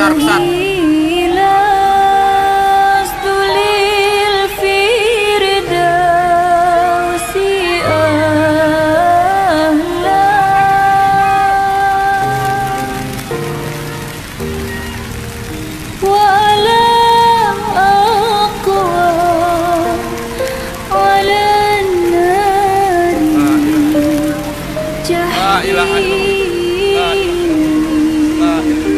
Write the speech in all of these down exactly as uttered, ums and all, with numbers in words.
Ila sdulil firdausi a'la. Wala aqwa 'alan nari. La ilaha illallah. La ilaha illallah.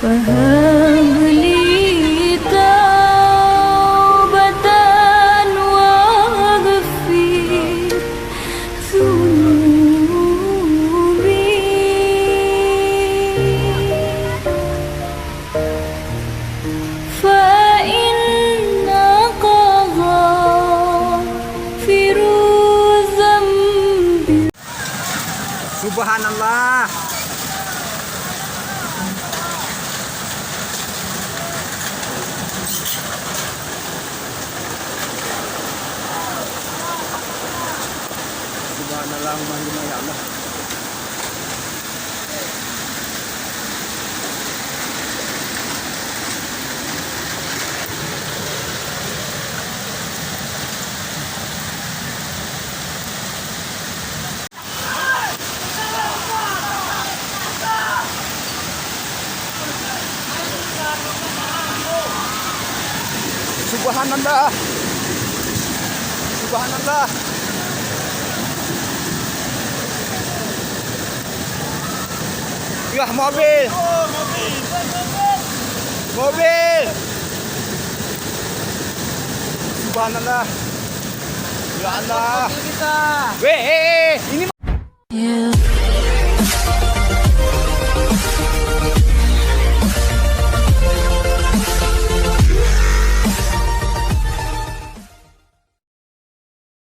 Fahab li taubatan waghfir dzunubi. Fa innaka ghafiru dzambi. Subhanallah. Subhanallah, ya Allah. Subhanallah. Subhanallah. Yah, mobil. Mobil. Subhanallah. Ya Allah. Weh, eh.